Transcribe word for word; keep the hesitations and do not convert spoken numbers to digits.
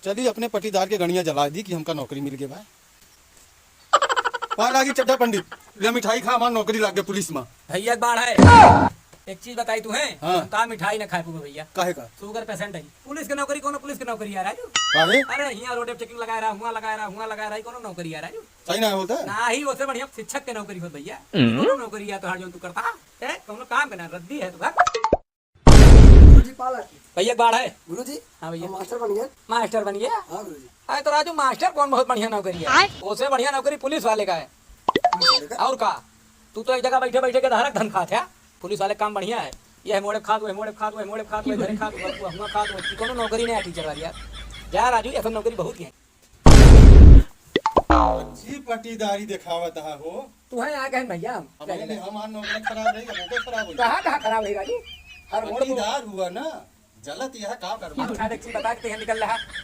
चली अपने पटीदार के गड़िया जलाइ दी कि हमका नौकरी मिल गए भाई। पार लागी चड्ढा पंडित, ले मिठाई खा, हमार नौकरी लाग गए पुलिस मा। भैया एक बात है, एक चीज बताई तू है, हाँ। हम तो मिठाई ना खाए पूरा भैया। काहे का? शुगर पेशेंट है। पुलिस के नौकरी कौनो पुलिस के नौकरी है राजू? काहे? अरे हियाँ रोड पे चेकिंग लगाए रहा, हुआँ लगाए रहा, हुआँ लगाए रहा, ई कौनो नौकरी है राजू? सही ना होता है? नाही, ओसे बढ़िया शिक्षक के नौकरी होत भैया। हम्म। कौनो नौकरी है तोहार जौन तू करता? ए, कौनो काम के ना, रद्दी है तू, भाग। गुरुजी पाला की। भैया एक बात है। गुरुजी, हाँ भैया। हम मास्टर बन गए। मास्टर बन गया? हाँ गुरुजी। अरे तो राजू मास्टर कौन बहुत बढ़िया नौकरी है? आय। ओसे बढ़िया नौकरी पुलिस वाले का है। पुलिस वाले का? और का? तू तो एक जगह बैठे बैठे के धारक धन खात है। पुलिस वाले काम बढ़िया है। ये मोड़े खात, वह मोड़े खात, वह मोड़े खात, वह घरे खात, वह हुआँ खात, वह कौनो नौकरी नहीं है टीचर वाली यार। जा राजू, ये सब नौकरी बहुत ही है। अच्छी पटीदारी देखावत हा हो। तू है यहाँ कहीं भैया हम? अब ये हमार नौकरी खराब रही, अब ओकर खराब होई। कहाँ, कहाँ खराब रही राजू? हर मोड़ पर पटीदार हुआ ना, जलत यह का करबा? अच्छा, देख, बता के यहाँ निकल रहा।